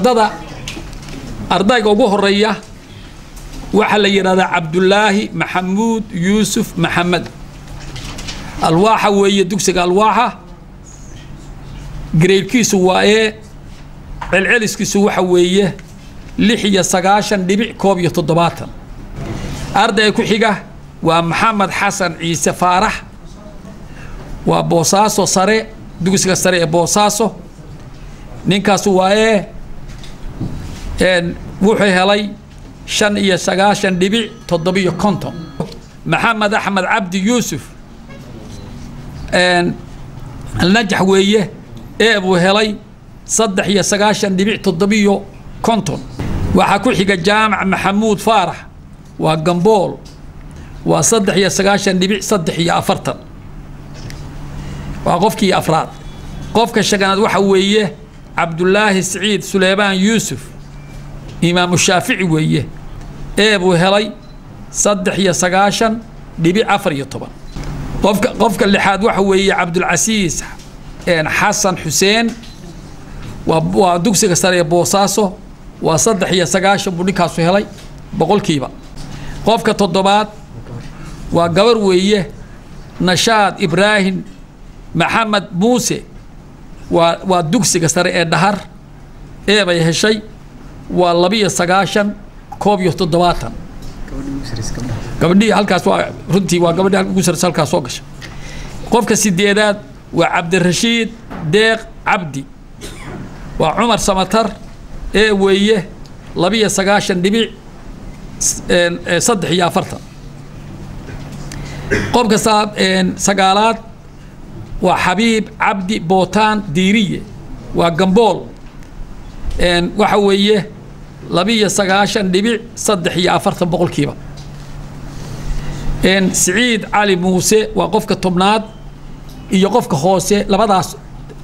Ardada, ardayga ugu horeeya waxaa la yidhahdaa Cabdulaahi Maxamuud Yuusuf Maxamed, Alwaaxa weeye, dugsiga Alwaaxa. Gradekiisu waa A, celceliskiisu waxa weeye 96.71. Ardayga ku xiga waa Maxamed Xasan Ciise Faarax, waa Boosaaso sare, dugsiga sare ee Boosaaso. Ninkaas waa A, wuxuu helay 95.57. Maxamed Axmed Cabdi Yuusuf, Alnajax weeye, A buu helay, 93.57. Waxaa ku xiga Jaamac Maxamuud Faarax, waa Gambool, waa 93.43, waa qofkii afraad. Qofka shanaad waxa weeye Cabdulaahi Siciid Suleymaan Yuusuf, Imaamu Shaafici weeye, A buu helay, 93.14. Qofka lixaad waxa weeye Cabdulcasiis Xasan Xuseen, waa dugsiga sare ee Boosaaso, waa 93 buu ninkaasu helay boqolkiiba. Qofka toddobaad waa gabar weeye, Nashaad Ibraahim Maxamed Muuse, waa dugsiga sare ee Dhahar, A bay heshay, waa 92.71. Gabadhii halkaas waa runtii waa gabadhii halka ugu sarreysa halkaas soo gashay. Qofka sideedaad waa Cabdirashiid Deeq Cabdi, waa Cumar Samatar, A weeye, 92.43. Qofka sagaalaad waa Xabiib Cabdi Bootaan Diiriye, waa Gambool, waxa weeye 92.43%. Siciid Cali Muuse waa qofka 10aad iyo qofka hoose, labadaas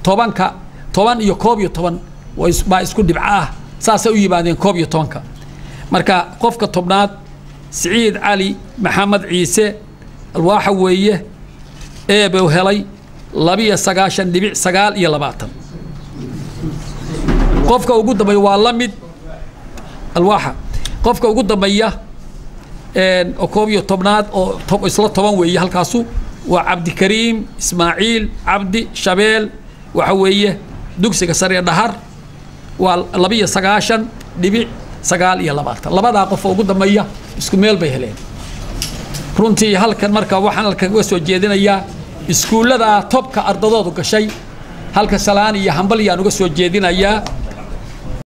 10ka, 10 iyo 11 baa isku dhibco ah, saasay u yimaadeen 11ka. Marka qofka 10aad Siciid Cali Maxamed Ciise, Alwaaxa weeye, A buu helay, 92.29. Qofka ugu dambeeya waa la mid Alwaaxa. Qofka ugu dambeeya oo 11aad oo isla 10 weeye halkaasu waa Cabdikariim Ismaaciil Cabdi Shabeel, waxa weeye dugsiga sare ee Dhahar, waa 92.29. Labadaa qof oo ugu dambeeya isku meel bay heleen runtii. Halkan marka waxaan halkan uga soo jeedinayaa iskuullada topka ardadoodu gashay, halka salaan iyo hambalyaan uga soo jeedinayaa.